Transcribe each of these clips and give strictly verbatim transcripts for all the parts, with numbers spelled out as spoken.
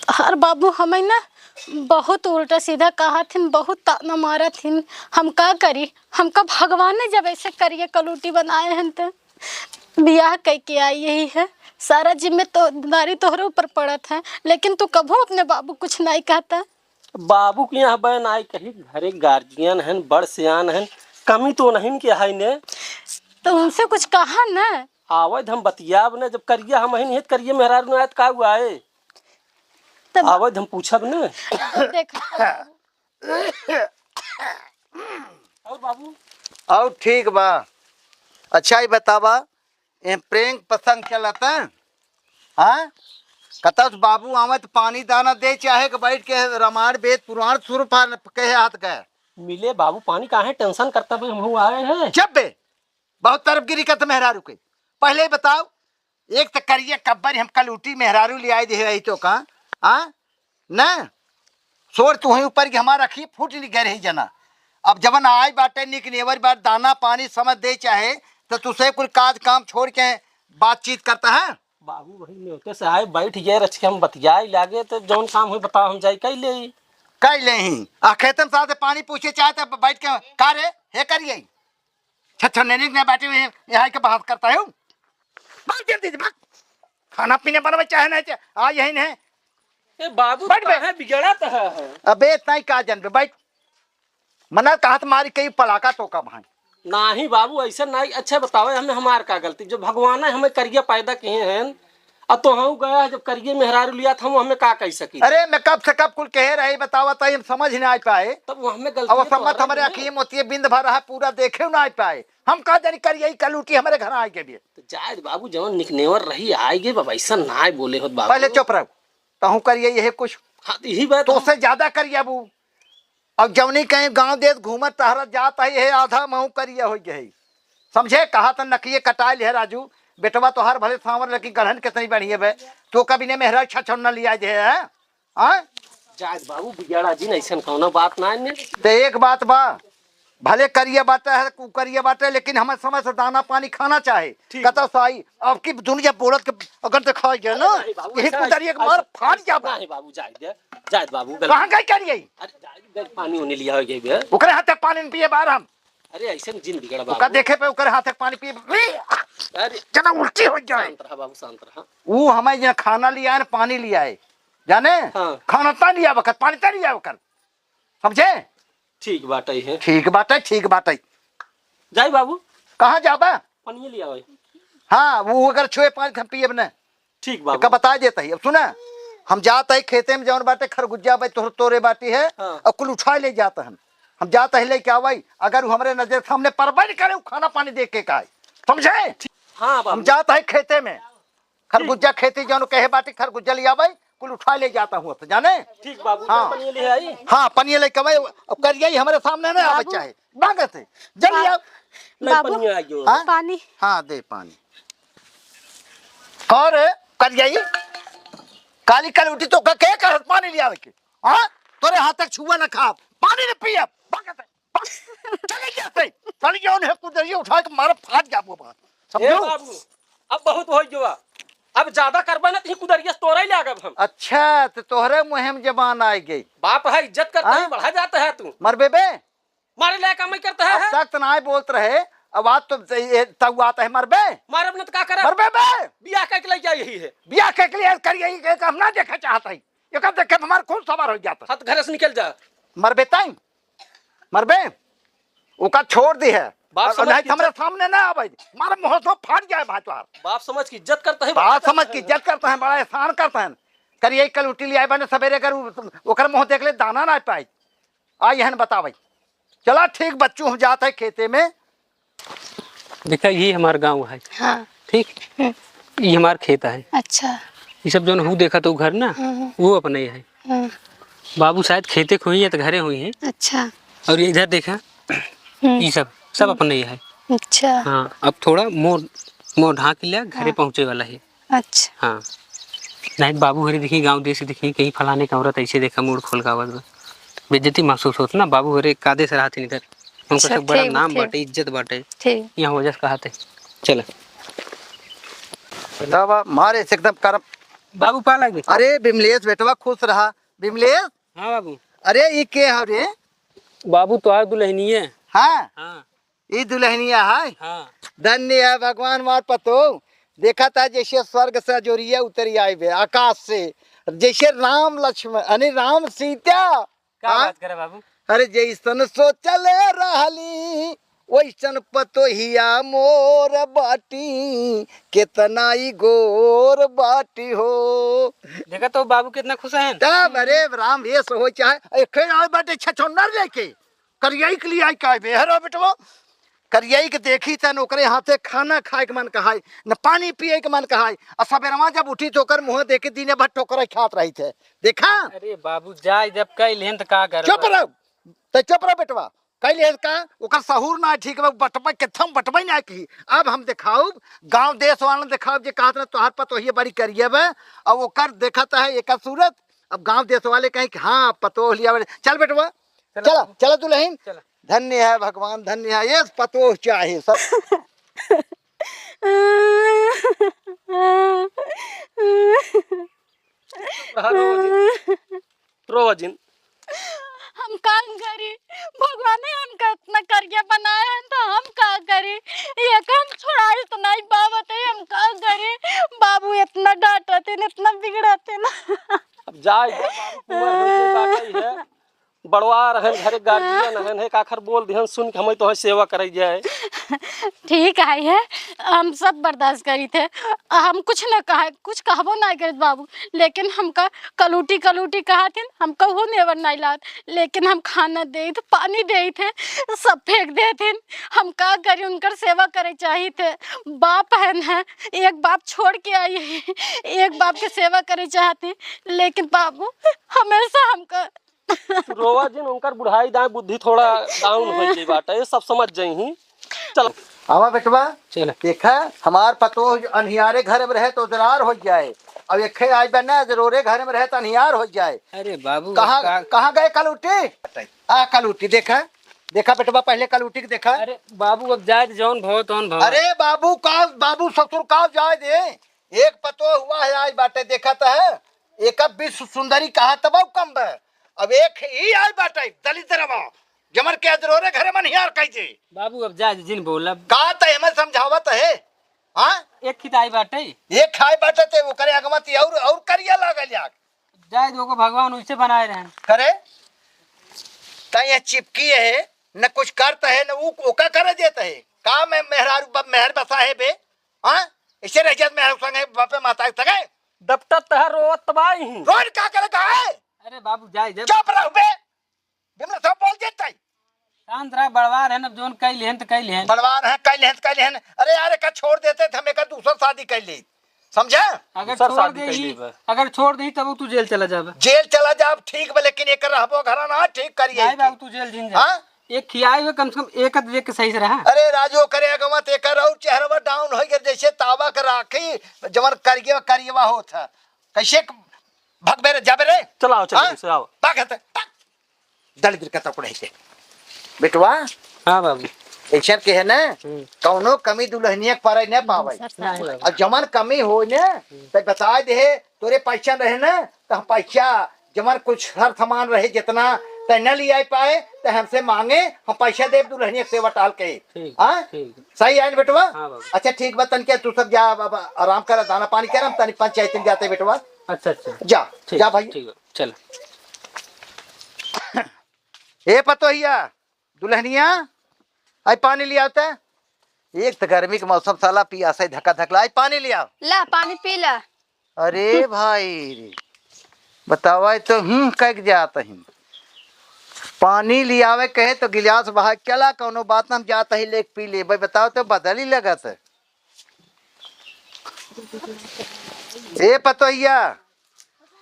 तोहार बाबू हमें ना बहुत उल्टा सीधा कहत हिन, बहुत ताना मारत हिन। हम का करी? हमका भगवान ने जब ऐसे करिए कलूटी बनाए हैं तो बियाह कह के आई यही है, सारा जिम्मेदारी तोहरे ऊपर पड़त है, लेकिन तू कभू अपने बाबू कुछ नहीं कहता। बाबू के यहाँ बहन आई कही, घरे गार्जियन हन, बड़ सियान हन, कमी तो नहीं के है ने। तो उनसे कुछ कहा ना। आवत हम बतियाब ने, जब करिया हम ही नहीं तो करिए मेहरारू ना आए तो का हुआ है? तब आवत हम पूछब ने। तब देखा। और बाबू? और ठीक बा। अच्छा, ये बतावा, ये प्रेम प्रसंग चलत है? हाँ? कतौ से बाबू आवे तो पानी दाना दे, चाहे के बैठ के रामायण वेद पुराण सुर पान कहे हाथ गए। मिले बाबू, पानी काहे टेंशन करता भाई, हम आए हैं। जब बे बहुत तरफगिरी करत मेहरारू के। पहिले ही बताओ, एक त करिया कब्बर हम कलूटी मेहरारू ले आए दे रही तो का? हाँ? न? सोर तू ही ऊपर की हमार अखी फूट नहीं गए रही जना। अब जवन आए बाटे निक नेवर बात दाना पानी समझ दे चाहे, तो तुसे कुल काज काम छोड़ के बातचीत करता है। बाबू वही न्योते से आए, बैठ गए, रच के हम बतियाए लागे, तो जौन काम होई बताओ, हम जाई कई ले। कई ले ही। आ खेतन साथ पानी पूछे चाहे तो बैठ के, "का रे, हे करिए?" छछनेनी में बैठे हुए हैं, यहाँ के बात करता है। भाग जल्दी से, भाग। खाना पीने बनवे चाहे नहीं चाहे, आ यही नहीं। ए बाबू, बैठ बे। काहे बिगड़त है? अबे, इतना ही का जानबे, बैठ। मना कहत मारी कई पलाका तो का भाई। नाही बाबू, ऐसा नाही। अच्छा बताओ, हमें हमार का गलती? जब भगवान हमें करिया पैदा किए हैं, अब तो हम गया है, जब करिए मेहरारू लिया था, हम हमें का कह सकी? अरे, मैं कब से कब कुल कहे रहे, बतावा ताई, हम समझ ही ना आ पाए। तब वो हमें गलती अब है, समझ तुम्हारे हमारे नहीं है। अखिए मोतिए बिंद भर रहा, पूरा देखे ना आ पाए। हम का जानी करिए ई कलूटी हमारे घर आ गए भी। तो जायद बाबू, जवन निकनेवर रही, आ गए बाबा, ऐसा ना बोले होत बाबू। पहले चुप रहो, तहूँ करिए यही कुछ। हाँ, तो यही बात तो है। उससे ज्यादा करिए बाबू। अब जौनी कहीं गाँव देश घूमत टहरत जात है, ये आधा महू करिया हो गए। समझे? कहा त नकिए कटाइल है राजू, बेटवा तोहार भले सांवर लेकिन गढ़न कितनी बढ़िया बे। तो कभी ने मेहरा छछौना लिया जे है, हाँ? जायद बाबू, बिगड़ा जी, ऐसन कौनो बात ना है। तो एक बात बा, भले करिया बाटे है, कुकरिया बाटे, लेकिन हमें समय से दाना पानी खाना चाहे। ठीक। कतौ से आई, अब की दुनिया बोलत के अगर दिखाई गया ना, अरे नहीं बाबू, यही ऐसा, कुदरिया के ऐसा, मार फाट ऐसा जाबा। नहीं बाबू, जायद, जायद बाबू, गलती। कहाँ गई करिए? अरे जायद, गल पानी होने लिया हो गई बे। ओकरे हाथ तक पानी नहीं पिए बार हम। अरे ऐसे में जिन बिगड़ा ओका बाबू। देखे पे ओकरे हाथ तक पानी पिए। अरे जना उल्टी हो जाए। शांत रहा बाबू, शांत रहा। वो हमें यहाँ खाना लिया है, पानी लिया है, जाने? हाँ। खाना ता लिया बकर, पानी ता लिया बकर, समझे? ठीक बाटे है। ठीक बाटे, ठीक बाटे। जाई बाबू। कहाँ जाबा? पनिया लिया भाई। हाँ, वो अगर छुए पानी हम पिए न। ठीक बाबू। का बता देता ही। अब सुना, हम जाता ही खेते में जौन बाटे खरगुज्जा भाई तोहर तोरे बाटी है हाँ। और कुल उठा ले जाता हम। हम जाता ही लेके आवाई, अगर वो हमरे नजर सामने परबे न करे, वो खाना पानी देख के का है, समझे? हाँ बाबू। हम जाता ही खेते में, खरगुज्जा खेती जौन कहे बाटी खरगुज्जा ले आवाई, कुल उठा ले जाता हूँ, तो जाने? ठीक बाबू, हाँ। पनिया ले आई। हाँ, पनिया लेके आवाई, अब करिया ही हमरे सामने ना आवे बाबू। चाहे। भागत है। जल्दी पा-, आओ। नहीं, बाबू, पनिया आ गयो। हाँ? पानी। हाँ, दे पानी। कौन है? कल जाई। काली कल उठी तो का, के कहत पानी ले आवे के? हाँ? तोरे हाथ तक छुआ ना खाब। पानी न पियब। भागत है। चले जाते। चले जाओ, उन्हें कुदरिया उठा के मारा, फाट जाबो बात। ए समझो? बाबू, अब बहुत हो गया। अब ज्यादा करबे ना, तो कुदरिया से तोरे ले आगब हम। अच्छा, तो तोहरे मुँह में जबान आ गई। बाप है, इज्जत करता हाँ? है, बढ़ा जाता है तू। मरबे बे? मारे लायक कमाई करता है, अब है? तक तो ना बोलत रहे, अब आज तो ये तऊ आता है, मरबे? मारब न तो का करब? मरबे बे? बियाह कइके लइ जाई यही है। बियाह कइके लिए करिए, ये काम ना देखा चाहता है। ये काम देखे तो हमार खून सवार हो जाता। हाँ, तो घर से निकल जा। मरबे ताई? मरबे? ओका छोड़ दी है। बाप और समझ नहीं के तो हमरे जब सामने ना आवे। मारे मुँह से फाट जाए भाई तोहार। बाप समझ के इज्जत करता है, बाप बड़ा समझ करता के है। इज्जत करता है, बड़ा एहसान करता है। करिए कल उठी ले आए बने सवेरे, अगर उ-, ओकर मुँह देख ले, दाना ना पाई। आ यहन बतावे। चला ठीक बच्चू, हम जात है खेते में। देखा, ये हमार गाँव है। हाँ। ठीक? हम्म। ये हमार खेत है। अच्छा। ये सब जौन हूँ देखा तो घर ना, हम्म। वो अपने ही है। हम्म। बाबू शायद खेते को हुई है तो घरे हुई है। अच्छा। और ये इधर देखा, हम्म। ये सब, सब हम्म। अपने ही है। अच्छा। हाँ, अब थोड़ा मोर, मोर ढाँक लिया, घरे हाँ। पहुँचे वाला है। अच्छा। हाँ। नहीं तो बाबू घरे देखी, गाँव देश देखी, कहीं फलाने का औरत ऐसे देखा, मूड़ खोल का आवाज बा। बेइज्जती महसूस होत ना, बाबू घरे कादे से रहत नहीं इधर। उनका अच्छा, सब बड़ा ठीक, नाम ठीक। बाटे, इज्जत बाटे। ठीक। यहाँ वजह से कहा थे। चल। बाबा, मारे से एकदम करम, बाबू, पा लगे। अरे बिमलेश बेटवा, खुश रहा। बिमलेश। हाँ बाबू। अरे ई के हव रे? बाबू, तोहार दुल्हनिया। हाँ। हाँ। ई दुल्हनिया है? हाँ। धन्य है भगवान, मार पतो। देखा था जैसे स्वर्ग से जोरिया उतरी आई बे, आकाश से, जैसे राम लक्ष्मण, यानी राम सीता। का हाँ? बात करे बाबू? अरे जैसन सोचले रहली, वैसन पतोहिया मोर बाटी, केतना ई गोर बाटी हो। देखा तो बाबू कितना खुश हैं। तब अरे राम, ये सो हो चाहे, ए, खेल आए बाटे छछोन्नर लेके, करियाई के लिए आई का बेहर हो बेटवा। करियाई के देखी तन ओकरे हाथे खाना खाए के मन कहाई, न पानी पिए के मन कहाई। आ सबेरवा जब उठी तो ओकर मुँह देखी, दिने भर ठोकर खात रही थे। देखा? अरे बाबू, जाए जब कह लेन त का करब? चुप रहो। तै चुप रह बेटवा। कह लेन का? ओकर सहूर ना ठीक बा, बटबै, केथम बटबै ना की। अब हम देखाउब, गाँव देश वालन देखाउब जे कहत ना तोहार पतोहिए बड़ी करिए बा। अब ओकर देखत है एकर सूरत, अब गाँव देश वाले कहीं कि हाँ, पतोह लिया बड़े। चल बेटवा, चलो चला, बाबू। चला दुल्हन। चला। धन्य है भगवान, धन्य है, ये पतोह चाहे सब। रोवा जिन, रोवा जिन। हम का करी? भगवान ने हमका इतना करिया बनाया है तो हम का करी? ये काम छोड़ाई तो नहीं बाबत है, हम का करी? बाबू इतना डांटत हैं, इतना बिगड़त हैं ना। अब जाए दे, बाबू कुंवर हो गई, बात ही है। बड़वा रहन, घरे गार्जियन रहन है, काखर बोल दिहन, सुन के हमें तो है सेवा करे जाए। ठीक है, है, हम सब बर्दाश्त करी थे, हम कुछ न कहा, कुछ कहबो नहीं करत बाबू, लेकिन हमका कलूटी कलूटी कहा थे, हम कहू नेवर नहीं लात, लेकिन हम खाना दे थे, पानी दे थे, सब फेंक दे थे। हम का करी, उनकर सेवा करे चाहिए थे, बाप है न, एक बाप छोड़ के आई है, एक बाप के सेवा करे चाहती, लेकिन बाबू हमेशा हमका तू रोवा जिन, उनकर बुढ़ाई दाएं बुद्धि थोड़ा down हो गई बाटे, ये सब समझ जाई ही। चल। आवा बेटवा, चल। देखा, हमार पतोह जो अनहियारे घर में रहे तो उजरार हो जाए, अब एखे आई बा ना, जरोरे घर में रहे तो अनहियार हो जाए। अरे बाबू, कहाँ, का कहाँ गए कलूटी? आ कलूटी, देखा, देखा बेटवा, पहले कलूटी के देखा। अरे बाबू, अब जाए दे, जौन भव तौन भव। अरे बाबू का, बाबू ससुर का जाए दे, एक पतोह हुआ है आई बाटे, देखा त है, एक अब विश्व सुंदरी कहा तब कम बे। अब एक ही आई बाटे दलिद्रवा, जमर के अजरोरे घरे मन हियार कह जे। बाबू, अब जा जिन बोलब। का त हमें समझावत है? हाँ? एक ही त आई बाटे। एक खाए बाटे ते ओकरे अगमती और, और करिया लागल यार। जाए दो को भगवान उसे बनाए रहन। करे? त ये चिपकी है, न कुछ करता है, न ऊ ओका करे देता है। का मैं मेहरारू ब-, मेहर बसा है बे? हाँ? ऐसे रह जात मेहरारू संगे, बापे माता के संगे? डपटत तहर रोवत तबाही। रोन का करे का है? अरे बाबू, जाए जब। चुप रह बे। बिमला सब बोल देता है। शांत रह, बड़वार है न, अब जोन कई लेहन त कई लेहन। बड़वार है, कई लेहन त कई लेहन। अरे यार, एका छोड़ देते थे, हम एका दूसर शादी कर ली। समझा? अगर दूसर छोड़ शादी दे कर ही, ली बे। अगर छोड़ दे ही, तब तू जेल चला जाबे। जेल चला जाब, ठीक बा, लेकिन एकर रहबो घरा ना, ठीक करिए नहीं के। बाबू, तू जेल जिन जा। हाँ? एक खियाए हुए कम से कम एक आध देख के सही से रहा। अरे राजू, करे अगवा ते एकर और चेहरवा down हो गया, जैसे तावा के राखी, जवन करिए, करिएवा होत है। कैसे भगबे रे, जाबे रे? चलाओ, चलाओ, हाँ? से आओ। भाग हते, भाग। दलिद्र का तपड़ है के। बेटवा, हाँ बाबू। ऐसा के है ना, हम्म। कौनो कमी दुल्हनिया के पारे न पावे। नहीं बाबू। अब जमन कमी हो ना, हम्म। तो बता दे, तोरे पैसा रहे ना, तो हम पैसा, जमन कुछ हर सामान रहे जितना, तो न ले आ पाए, तो हमसे मांगे, हम पैसा देब दुल्हनिया के सेवा टाल के। ठीक, हाँ? ठीक। सही है ना बेटवा? हाँ बाबू। अच्छा ठीक बा, तन के तू सब जा बाबा, आराम कर, दाना पानी कर, हम तनी पंचायत में जाते बेटवा। अच्छा, अच्छा। जा, ठीक, जा भाई। ठीक है, चल। ए पतोहिया, दुल्हनिया, आई पानी ले आवते। एक तो गर्मी के मौसम साला पियासा ही धक्का धकला, आई पानी ले आओ। ला, पानी पी ला। अरे भाई रे, बतावा तो, हम्म, कह के जात ही। पानी ले आवे कहे तो गिलास बहा के, चला, कौनो बात ना, हम जात ही, लेके पी लेबे। बताओ तो, बदल ही लगत है। ए पतोहिया,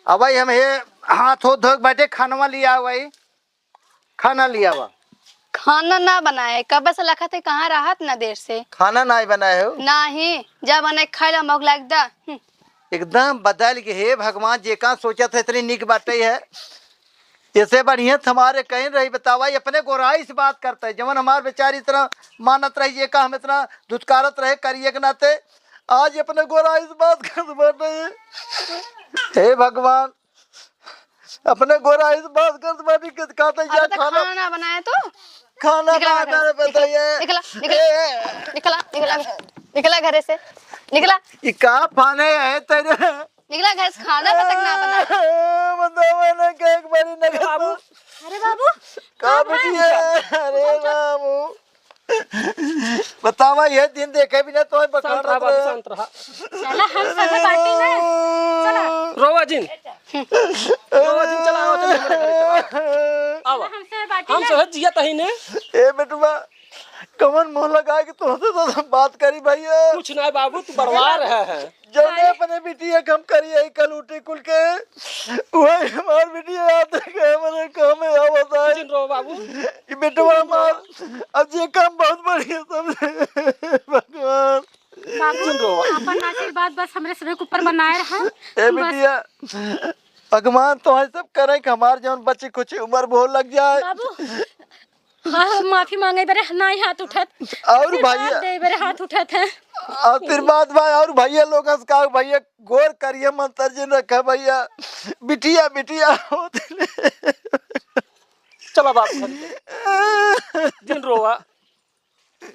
अब भाई हम हे हाथ हो धो के बैठे, खानवा ले आओ भाई, खाना ले आवा। खाना ना बनाए, कब से लखत है, कहाँ रहत ना देर से। खाना ना बनाए हो? नाही, जा बनाए खाए ला, मौक लाग दा। हम्म। एकदम बदल के, हे भगवान, जे का सोचत है, इतनी निक बाटे है। ऐसे बढ़िया त हमारे कहीं रही, बतावा, ये अपने गोराई से बात करता है, जवन हमार बेचारी इतना मानत रही, ये का हम इतना दुत्कारत रहे, करिए के नाते, आज अपने गोराई से बात करत बाटे। हे भगवान, अपने गोराई से बात करत बाटे कि का तैयार अरे तो खाना, खाना ना बनाए तो? खाना निकला ना घर से, बनाए बताइए। निकला, निकला, ए। निकला, निकला, निकला घरे से, निकला। ई का फाने है तेरे? निकला घर से, खाना तक ना बना। बताओ ना कि एक बारी नगर बाबू। अरे बाबू, का का बिटिया? अरे बाबू, बतावा, ये दिन देखे बिना तो बखान शांत रहा बाबू, शांत रहा। चला, हम सभे बाटी ना। चला। रोवा जिन। रोवा जिन, चला, आवा, चला, हमरे घरे चला। आवा। हम सभे बाटी हम ना। सभे जिया तही ने। ए बेटवा, कवन मुंह लगा के तोहसे तो बात करी भैया? कुछ ना बाबू, तू बड़वा रहा है। जौने अपने बिटिया के हम करिए कल उठी कुल के, वही हमार बिटिया याद रखे, हमारे काम में आवत है। जिन रहो बाबू। ई बेटवा हमार, अब जे काम बहुत बढ़िया सब भगवान। बाबू, जिन रहो। अपन आशीर्वाद बस हमरे सभे के ऊपर बनाए रहा। ए बस। बिटिया, भगवान तो है सब करे कि हमार जौन बची खुची उम्र बहुत लग जाए। बाबू, हाँ, माफी मांगे बरे नाई हाथ उठत। और आशीर्वाद भैया दे बरे हाथ उठत है। आशीर्वाद भाई, और भैया लोग का भैया गोर करिए मंत्र जिन रखे भैया। बिटिया, बिटिया होत ले। चला बाबू, घर चला।